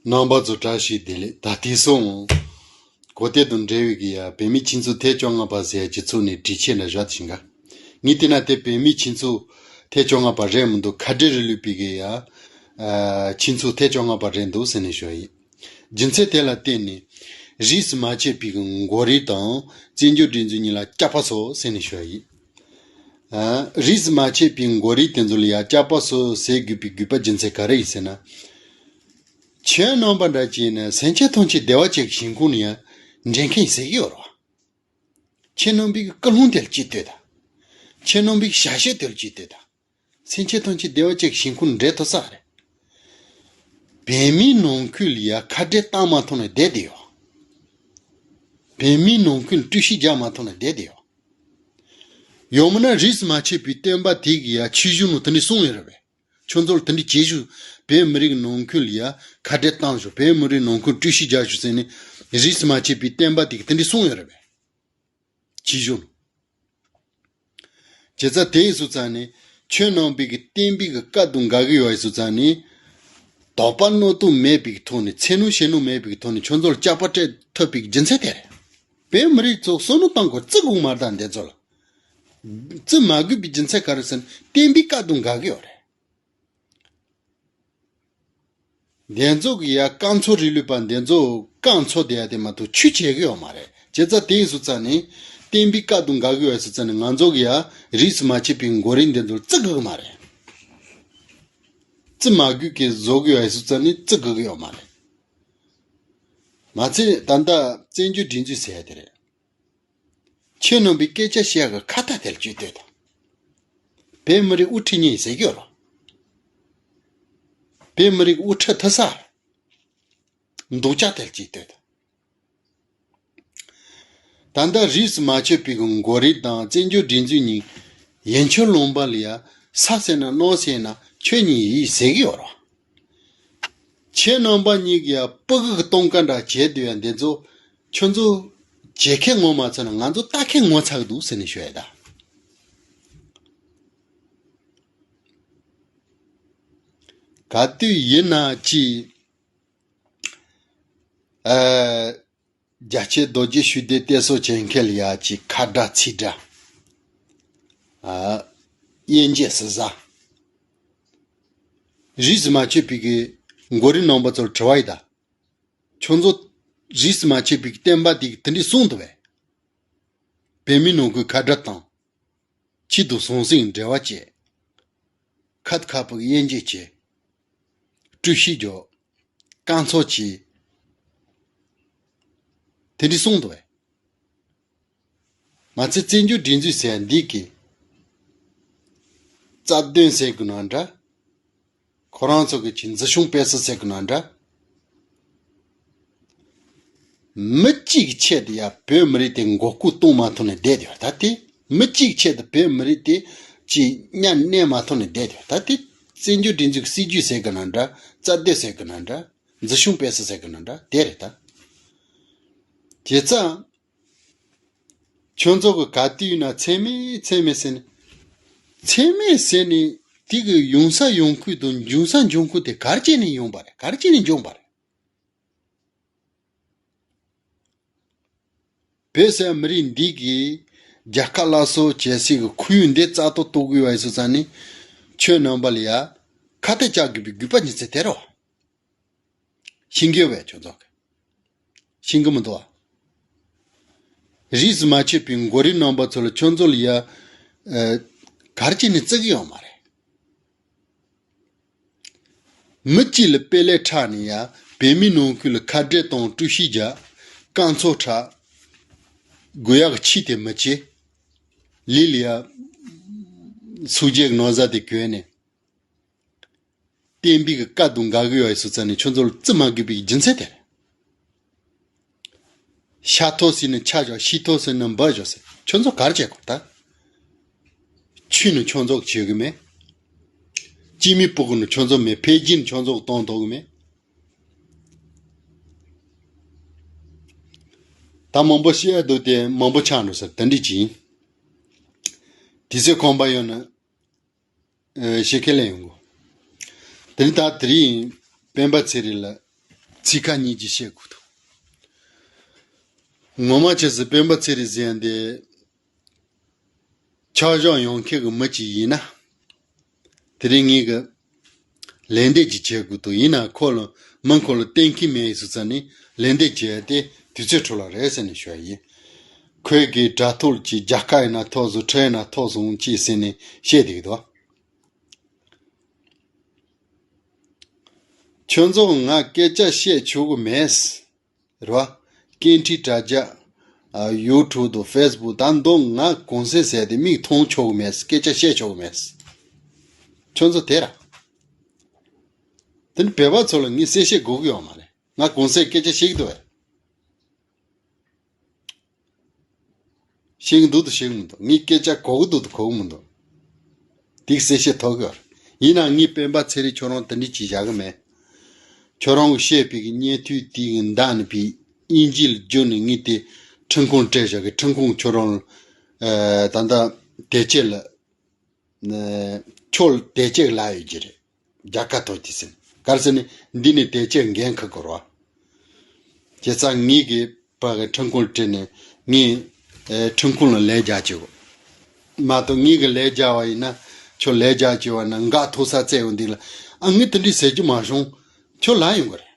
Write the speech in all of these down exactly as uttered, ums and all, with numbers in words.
རྣམ་པ་ཚོ་བཀྲ་ཤིས་བདེ་ལེགས། ད་དེ་སོང་། གོ་དེབ་དང་འབྲེལ་བའི་གི་ཡ་བོད་མིའི་ཆུ་ཚོད་ཐེངས་བཅོ་ལྔ་པ་ཟེར་ཡ་སྤྱི་ཚོགས་ནས་དྲི་ཆེ་འདྲ་བཞག་ཏུ་ཕྱིན་ག་ངས་བལྟས་ན་དེ་བོད་མིའི་ཆུ་ཚོད་ཐེངས་བཅོ་ལྔ་པ་རེད་མི་འདུག་ཁ་བྲལ་རིང་ལུགས་པའི་གི་ཡ་ཨ་ཆུ་ཚོད་ཐེངས་བཅོ་ལྔ་པ་རེད་འདུག་ཟེར་ནས་ཞུ་ཡ་ཡིན། རྒྱུ་མཚན་དེ་ལ་བརྟེན་ནས་རིས་སུ་མ་ཆད་པའི་གི་མགོ་རིལ་དང་བཙན་བྱོལ་སྒྲིག་འཛུགས་གཉིས་ལ་སྐྱག་པ་ཟོས་ཟེར་ནས་ཞུ་ཡ་ཡིན། ཨ། རིས་སུ་མ་ཆད་པའི་མགོ་རིལ་དེ་ཚོ་ལ་ཡ་སྐྱག་པ་ཟོས་ཟེར་དགོས་པའི་དགོས་པ་རྒྱུ་མཚན་ག་རེ་ཡིན་ཟེར་ན། ཁྱེད་རྣམ་པ་འདྲ་ཅིག་ནི་སེམས་ཅན་ཐམས་ཅད་བདེ་བ་ཅན་གྱི་ཞིང་ཁམས་ནས་ཡ་འདྲེན་མཁན་ཡིན་ཟེར་གྱི་ཡོད་རེད་བ། ཁྱེད་རྣམ་པའི་ཀུན་སློང་དེ་ལ་ཅིག་ལྟོས་དང་། ཁྱེད་རྣམ་པའི་བྱ་སྤྱོད་དེ་ལ་ཅིག་ལྟོས་དང་། སེམས་ཅན་ཐམས་ཅད་བདེ་བ་ཅན་གྱི་ཞིང་ཁམས་ནས་འདྲེན་ཐུབ་ས་རེད། བོད་མིའི་ནང་ཁུལ་ལ་ཡ་ཁ་བྲལ་བཏང་མ་ཐུབ་ནས་བསྡད་དེ་ཡོད། བོད་མིའི་ནང་ཁུལ་སྤྲོད་བཤད་རྒྱག་མ་ཐུབ་ནས་བསྡད་དེ་ཡོད། ཡང་མིན་ན་རིས་སུ་མ་ཆད་པའི་བསྟན་པ་དེ་གི་ཡ་ཆོས་གཞུང་ནང་དེ་འདྲ་གསུངས་ཡོད་རེད་པས། ཁྱོད་ཚོ་ལ་དེ་འདྲ་བྱེད་ཤོག་བོད་མི་རིགས་ནང་ཁུལ་ལ་ཡ་ཁ་བྲལ་བཏང་ཤོག་བོད་མི་རིགས་ནང་ཁུལ་སྤྲོད་བཤད་རྒྱག་ཤོག་ཟེར་ནས་རིས་སུ་མ་ཆད་པའི་བསྟན་པ་དེ་གི་དེ་འདྲ་གསུངས་ཡོད་རེད་པས། ཆོས་གཞུང་ནང་། བྱས་ཙང་དེ་ཡིན་སོང་ཙང་ནི་ཁྱོད་རྣམ་པའི་གི་བསྟན་པའི་གི་བཀའ་དང་འགལ་གི་ཡོད་ཡིན་སོང་ཙང་ནི། དོགས་པ་རྣོ་རྟུལ་མེད་པའི་གི་ཐོག་ནས་ཚེ་ནུས་ཞེ་ནུས་མེད་པའི་གི་ཐོག་ནས་ཁྱོད་ཚོ་ལ་སྐྱག་པ་སྤྲད་ཐུབ་པའི་གི་རྒྱུ་མཚན་དེ་རེད། བོད་མི་རིགས་ཚོ་བསམ་བློ་བཏང་དགོས་བརྩི་དགོས་མ་རེད་ད་འདི་ཚོ་ལ། བརྩི་མ་དགོས་པའི་རྒྱུ་མཚན་ག་རེ་ཟེར་ན་བསྟན་པའི་བཀའ་དང་འགལ་གི་ཡོད་རེད། འདི་ཚོ་གི་ཡ་རྐང་ཚོ་རིང་ལུས་པ་འདི་ཚོ་རྐང་ཚོ་བསྡད་ཡ་དེ་མ་གཏོགས་ཆོས་བྱེད་གི་ཡོད་མ་རེད། བྱས་ཙང་དེ་ཡིན་སོང་ཙང་ནི་བསྟན་པའི་བཀའ་དང་འགལ་གི་ཡོད་སོང་ཙང་ནི་ང་ཚོ་གི་ཡ་རིས་སུ་མ་ཆད་པའི་མགོ་རིལ་འདི་ཚོ་བརྩི་དགོས་གི་མ་རེད། བརྩི་མ་དགོས་གི་བཟོ་གི་ཡོད་སོང་ཙང་ནི་བརྩི་དགོས་གི་ཡོད་མ་རེད། མ་ཚད་ད་ལྟ་བཙན་བྱོལ་སྒྲིག་འཛུགས་ཟེར་ཡ་དེ་རེད། ཁྱེད་རྣམ་པའི་སྐད་ཆ་བཤད་གི་ཁ་ཏ་དེར་བཅོས་ལྟོས་དང་། བོད་མི་རིགས་དབུ་ཁྲིད་ཉིད་ཟེར་གྱི་ཡོད་རོ། བོད་མི་རིགས་དབུ་ཁྲིད་ཐུབ་ས། འདུག་ཅག་དེར་བཅོས་ལྟོས་དང་། ད་ལྟ་རིས་སུ་མ་ཆད་པའི་གི་མགོ་རིལ་དང་བཙན་བྱོལ་སྒྲིག་འཛུགས་གཉིས་ཡན་ཆོད་ལུང་པ་ལ་ཡ་ས་ཟེར་ན་གནམ་ཟེར་ན་ཁྱོད་གཉིས་ཡིན་ཟེར་གྱི་ཡོད་རོ། ཁྱེད་རྣམ་པ་གཉིས་ཀྱིས་ཡང་སྤུ་གུ་གི་སྟོན་ཀ་འདྲ་བྱས་སྡོད་ཡ་འདི་ཚོ་ཁྱོད་ཚོ་བྱེད་མཁན་ངོ་མ་ཚ་ན་ང་ཚོ་ལྟ་མཁན་ངོ་ཚ་གི་འདུག་ཟེར་ནས་ཞུ་ཡ་ད། ག་དུས་ཡིན་ན་ཅི། ཨ། རྒྱ་ཆེ་རྡོ་རྗེ་ཤུགས་ལྡན་བསྟེན་གསོལ་བྱེད་མཁན་ལ་ཡ་ཅིག་ཁ་དགྲ་ཚིག་དགྲ། ཨ། དབྱེ་འབྱེད་ཟེར་ས། རིས་སུ་མ་ཆད་པའི་གི་མགོ་རིལ་རྣམ་པ་ཚོར་དྲི་བ་ཡིན་ད། ཁྱོད་ཚོ་རིས་སུ་མ་ཆད་པའི་གི་བསྟན་པ་དེ་གི་དེ་འདྲའི་གསུངས་འདུག་བས། བོད་མི་ནང་ཁུལ་ཁ་བྲལ་བཏང་། ཆེད་དུ་ཟང་ཟིང་འབྲེལ་བ་བཅད། ཁ་ཁ་ཕུག་དབྱེ་འབྱེད་བྱས། སྤྲོད་བཤད་རྒྱོབ། རྐང་ཚོགས་བྱས། དེ་འདྲའི་གསུངས་འདུག་བས། མ་ཚད་བཙན་བྱོལ་སྒྲིག་འཛུགས་ཟེར་ཡ་འདི་གི་རྩ་དོན་ཟེར་དགོས་ན་འདྲ། ཁོ་རང་ཚོ་གི་ཅིག་འཛིན་སྐྱོང་སྤེལ་ས་ཟེར་དགོས་ན་འདྲ། མི་གཅིག་གི་ཆེད་དུ་ཡ་བོད་མི་རིགས་དེ་མགོ་སྐོར་གཏོང་མ་ཐུབ་ནས་བསྡད་ཡོད་ད་དེ། མི་གཅིག་གི་ཆེད་དུ་བོད་མི་རིགས་དེ་ཅིག་མཉམ་གནས་མ་ཐུབ་ནས་བསྡད་ཡོད་ད་དེ། བཙན་བྱོལ་སྒྲིག་འཛུགས་ཀྱི་སྲིད་ཇུས་ཟེར་དགོས་ན་འདྲ། རྩ་དོན་ཟེར་དགོས་ན་འདྲ། འཛིན་སྐྱོང་སྤེལ་ས་ཟེར་དགོས་ན་འདྲ་དེ་རེད་ད། བྱས་ཙང་། ཁྱོད་ཚོ་གི་ག་དུས་ཡིན་ན་མཚན་མེད་མཚན་མེད་ཟེར་ནས། མཚན་མེད་ཟེར་ནས་དེ་གི་ཡོང་ས་ཡོང་ཁུལ་དང་འབྱུང་ས་འབྱུང་ཁུལ་དེ་ག་རེ་བྱས་ནས་ཡོང་པ་རེད། ག་རེ་བྱས་ནས་འབྱུང་པ་རེད། བོད་ཟེར་མི་རིགས་འདི་གིས་རྒྱལ་ཁབ་སླར་གསོ་བྱེད་སའི་གི་ཁོར་ཡུག་འདི་རྩ་གཏོར་གཏོང་གི་ཡོད་པ་ཡིན་སོང་ཙང་ནི། ཁྱོད་རྣམ་པ་ལ་ཡ་ཁ་གཏད་བཅག་དགོས་པའི་དགོས་པ་ཉིད་ཚེ་དེ་རེད། ཤེས་ཀྱི་ཡོད་པས་ཁྱོད་ཚོ་གི། ཤེས་ཀྱི་མི་འདུག་ཨ། རིས་སུ་མ་ཆད་པའི་མགོ་རིལ་རྣམ་པ་ཚོ་ལ་ཁྱོད་ཚོ་ལ་ཡ། ཨ། ག་རེ་བྱས་ནས་བརྩི་གི་ཡོད་མ་རེད། མི་གཅིག་ལ་དཔེ་ལས་ཁྲག་ནས་ཡ་བོད་མི་ནང་ཁུལ་ལ་ཁ་བྲལ་དང་སྤྲོད་བཤད་རྒྱག་རྐང་ཚོགས་ཁྲག་དགོས་ཡག་གི་ཆེད་དེ་མི་བྱེད། ལས་ལ་ཡ་སུག་རྗེས་ཀྱི་ནོར་བཟའ་དེ་གྱོན་ནས། བསྟན་པའི་གི་བཀའ་དང་འགལ་གི་ཡོད་སོང་ཙང་ནས་ཁྱོད་ཚོ་ལ་བརྩི་མ་དགོས་པའི་རྒྱུ་མཚན་དེ་རེད། ཤ་ཐོག་ཟིན་ནས་ཆ་བཞག་ཤི་ཐོག་ཟིན་ནས་འབུ་བཞག་ཟེར་ཁྱོད་ཚོ་ག་རེ་བྱེད་དགོས་ད། ཆོས་ནི་ཁྱོད་ཚོ་གི་བྱེད་གི་མེད། སྐྱེས་མའི་སྤུ་གུ་ནི་ཁྱོད་ཚོ་མེད། འཕེལ་རྒྱས་ནི་ཁྱོད་ཚོ་གི་གཏོང་ཐུབ་གི་མེད། ད་མང་པོ་བཤད་འདུག་དེ་མང་པོ་ཆགས་འགྲོ་ཟེར་དེ་འདྲ་ཅིག་ཡིན། དུས་ཚོད་ཁོམ་པ་ཡོད་ན། ཨ། བཤད་མཁན་ལ་ཡོང་གོ། དེ་ནི་ད་དེ་རིང་སྤེན་པ་ཚེ་རིང་ལ་ ཚིག་ཁ་གཉིས་ཀྱིས་བཤད་དགོས་འདུག་ངོ་མ་བྱས་ཙང་སྤེན་པ་ཚེ་རིང་ཟེར་ཡ་འདི་ཆགས་ཞེན་ཡོད་མཁན་གྱི་མི་ཅིག་ཡིན་ན། དེ་རིང་ངེད་ཀྱིས་ལན་འདེབས་ཅིག་བྱེད་དགོས་འདུག་ཡིན་ན་ཁོ་ལ་མི་ཁོ་ལ་གཏན་འཁེལ་མེད་ཡིན་ཟེར་ཙང་ནི་ལན་འདེབས་བྱེད་ཡ་དེ་དུས་ཚོད་འཕྲོ་བརླག་རེད་ཟེར་ནས་ཞུ་ཡ་ཡིན། ཁོས་གི་དྲ་ཐོག་ཅིག་རྒྱ་སྐད་ཡིན་ན་ཐོག་སོང་ཁྲལ་ཡིན་ན་ཐོག་སོང་ཅིག་ཟེར་ནས་བཤད་བསྡད་ཀྱི་འདུག་ཁྱོད་ཚོ་ང་སྐད་ཆ་བཤད་ཆོག་གི་མེད། རེད་བ། སྐད་འཕྲིན་དྲ་རྒྱ། ཨ། ཡུ་ཊུབ་དང་ཕེ་སི་བུག་ད་མདོ་ང་གོང་གསལ་ཟེར་དེ་མིག་མཐོང་ཆོག་གི་མེད། སྐད་ཆ་བཤད་ཆོག་གི་མེད། ཁྱོད་ཚོ་དེ་ར། དེ་ནི་བོད་པ་ཚོ་ལ་ངས་གསལ་བཤད་དགོས་ཀྱི་ཡོད་མ་རེད། ང་གོང་གསལ་སྐད་ཆ་བཤད་ཀྱི་འདུག་བས། ཤེས་ཀྱི་འདུག་དང་ཤེས་ཀྱི་མི་འདུག་ངས་སྐད་ཆ་གོ་གི་འདུག་དང་གོ་གི་མི་འདུག་དེ་གསལ་བཤད་ཐོབ་གི་ཡོད་རེད། ཡིན་ནའང་ངས་སྤེན་པ་ཚེ་རིང་ཁྱོད་རང་དེ་འདྲ་ཅིག་བཞག་གི་མེད། ཁྱོད་རང་གིས་བཤད་པའི་གི་བརྙན་ཐུང་དེ་གི་མདའ་ནི་བི་དབྱིན་ཇི་ལ་བསྒྱུར་ནས་ངས་དེ་ཁྲིམས་ཁང་སྤྲད་བཞག་གི། ཁྲིམས་ཁང་ཁྱོད་རང་ལ། ཨ། ད་ལྟ་དེ་ཆེད་ལ། ཨ། ཁྱོད་ལ་དེ་ཆེད་ལ་ཡོད་ཀྱི་རེད། རྒྱ་སྐད་ཐོག་དེ་ཟིན་ག་རེ་ཟེར་ནས་འདི་ནས་དེ་ཆེད་འགན་འཁུར་དགོས་རེད་བ། བྱས་ཙང་ངེད་ཀྱིས་ཕ་གི་ཁྲིམས་ཁང་ཁྲིད་ནས་ངས། ཨེ། ཁྲིམས་ཁང་ལ་ལན་རྒྱག་བྱེད་དགོས། མ་གཏོགས་ངེད་ཀྱིས་ལན་རྒྱག་པ་ཡིན་ན། ཁྱོད་ལན་རྒྱག་བྱེད་པ་ན་འགག་ཐོག་ས་བཙལ་ཡོང་དུས་ལ། ཨ། ངས་དེ་འདྲ་ཟེར་རྒྱུ་མ་བྱུང་། ཁྱོད་ལབ་ཡོང་གི་རེད།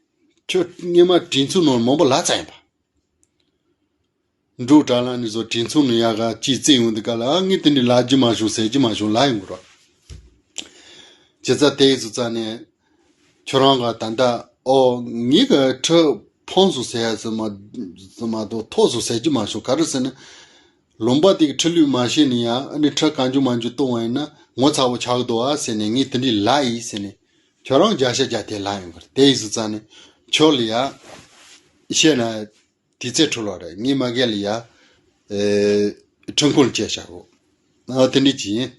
ཁྱོད་སྔོན་མ་གྲོས་ཚོགས་ནང་མང་པོ་ལབ་ཚར་ཡིན་པ། འབྲུག་དྲ་ལམ་ནས་བཟོ་གྲོས་ཚོགས་ནང་ཡག་ག་ཅིག་བཙལ་ཡོང་དུས་ག་ལ། ཨ། ངས་དེ་འདྲ་ལབ་རྒྱུ་མ་བྱུང་ཟེར་རྒྱུ་མ་བྱུང་ལབ་ཡོང་གི་རེད། བྱས་ཙང་དེ་ཡིན་ཙང་ནས། ཁྱོད་རང་ག་ད་ལྟ། ཨོ། ངེད་ཀྱི་ཁྲིམས་ཕོངས་སོང་ཟེར་ཡ་ཟེར་མ་ཟེར་མ་གཏོགས་ཐོག་སོང་ཟེར་རྒྱུ་མ་བྱུང་། ག་རེ་ཟེར་ན། ལུང་པ་དེ་གི་ཁྲིམས་ལུགས་མ་ཤེས་ནས་ཡ། ཨ་ནི་ཁྲིམས་གང་བྱུང་མང་བྱུང་གཏོང་བ་ཡིན་ན་ངོ་ཚ་བོ་ཆགས་ཀྱི་འདུག་ཨ་ཟེར་ནས་ངས་དེ་འདྲ་ལབ་ཡིན་ཟེར་ནས། ཁྱོད་རང་བརྒྱ་ཆ་བརྒྱ་དེ་ལབ་ཡོང་གི་རེད། དེ་ཡིན་ཙང་ནས་ཁྱོད་ལ་ཡ་བཤད་ན་དུས་ཚོད་འཕྲོ་བརླག་རེད། ངས་མ་གི་ལ་ཡ། ཨེ། ཁྲིམས་ཁང་ལ་བཅར་བཞག་གོ། ཨ། དེ་འདྲ་ཅིག་ཡིན།